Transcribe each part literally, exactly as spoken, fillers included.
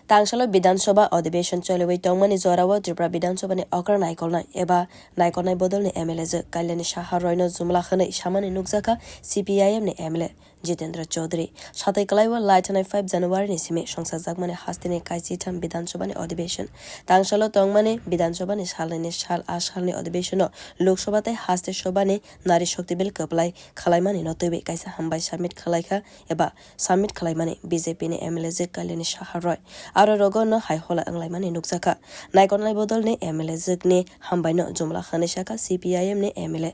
Tangsalo Bidhan Sabha Adhibeshon choliwi tongmani jorao Tripura Bidhan Sabhani okra naikolnai eba naikolnai bodolni M L A jwk Kalyani Saha Royno jumla hwnwi samani nukjakha C P I M ni M L A Jitendra Chaudhary. Satai kwlaiwi laithanai five January ni simi songsajakmani hasteni kaisitham Bidhan Sabhani Adhibeshon. Tangsalo tongmani Bidhan Sabhani salnwini sal a salni adhibeshono Lok Sabha tei Haste Sabhani Nari Shakti Bill kwplai khwlaimanino twiwi kaisa hambai submit khwlaikha eba submit khwlaimani B J P ni M L A jwk Kalyani Saha Roy. Aro rogo no hai hola wnglaimani nukjakha. Naikolnai bodolni M L A jwkni hambaino jumla hwnwi sakha C P I M ni M L A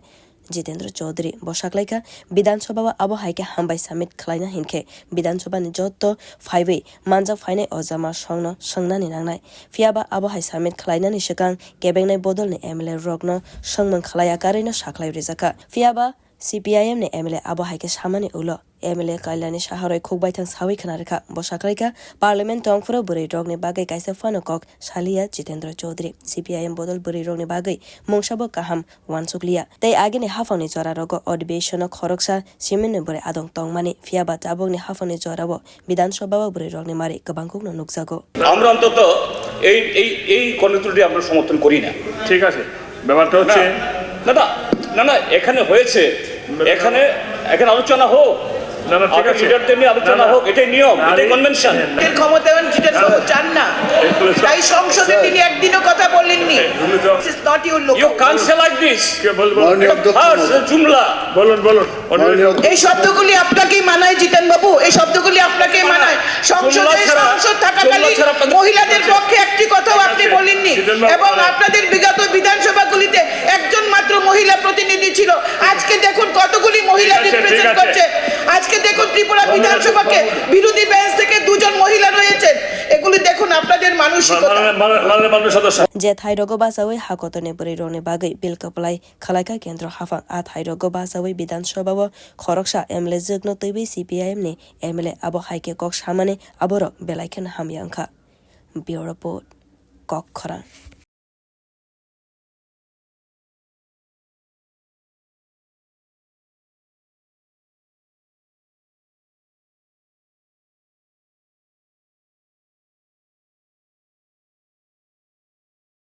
Jitendra Chaudhary. Bo saklaikha, Bidhan Sabha o abo hai khe hambai submit khwlaina hinkhe Bidhan Sabha ni jotto phaiwi manjak phainai o jama songno swngnani nangnai. Phiyaba abo hai submit khwlainani swkang kebengnai bodolni M L A rokno swngmung khwlaiya karwino sakhlai rijakha. Phiyaba C P I M ni M L A abo hai khe samani ulo M L A Kalyani Saha Roy khukbaithang sawi khna rwkha. Bo saklaikha, Parliament tongphuru bwrwi rokni bagwi kaisa phano kok saliya Jitendra Chaudhary. C P I M bodol bwrwi rokni bagwi mungsabo kaham wansukliya. Tei agini haphangni jora rogo adhibeshono khoroksa siminni bwrwi adong tongmani, phiyaba tabukni haphangni jorao Bidhan Sabha o bwrwi rokni mari kwbangkukno nukjago. আমরা অন্তত এই এই এই কর্মসূচিটি আমরা সমর্থন করি না। ঠিক আছে, ব্যাপারটা হচ্ছে না, না, না, না, না, এখানে হয়েছে, এখানে এখানে আলোচনা হোক। না, না, ঠিক আপনার আছে। লিডারদের নিয়ে আলোচনা না, না। হোক, এটাই নিয়ম, আরে, এটাই কনভেনশন। না, না। ক্ষমতায়ন জিতেন বাবু চান না। এগুলো সব তাই সংসদে স্যার। তিনি একদিনও কথা বলেননি। এগুলো সব This is not your local. You can't say like this. কে বলবো? মাননীয় অধ্যক্ষ ফার্স্ট মহোদয়। জুমলা। বলুন, বলুন। মাননীয় এই শব্দগুলি আপনাকেই মানায় জিতেন বাবু, এই শব্দগুলি আপনাকেই মানায়। সংসদে জুমলা ছাড়া, সাংসদ থাকাকালীন জুমলা ছাড়া আপনাদের মহিলাদের পক্ষে একটি কথাও আপনি বলেননি। জিতেন বাবু, এবং আপনাদের বিগত বিধানসভাগুলিতে একজন মাত্র মহিলা প্রতিনিধি ছিল। আজকে দেখুন কতগুলি মহিলা ঠিক আছে, ঠিক রিপ্রেজেন্ট আছে। করছে। আজকে দেখুন ত্রিপুরা ধন্যবাদ, বিধানসভাকে ধন্যবাদ। বিরোধী বেঞ্চ থেকে দুজন মহিলা রয়েছেন। এগুলি দেখুন আপনাদের মানসিকতা। মাননীয়, মাননীয়, মাননীয় সদস্য। Je thairogo bachawi hakotorni bwrwi rokni bagwi bill kwplai khwlaikha kendro haphang. A thairogo bachawi Bidhan Sabha o khoroksa M L A jwkno twiwi C P I M ni M L A abo hai khe kok samani aborok belai kheno hamya wngkha. Bureau Report, Kok Khorang.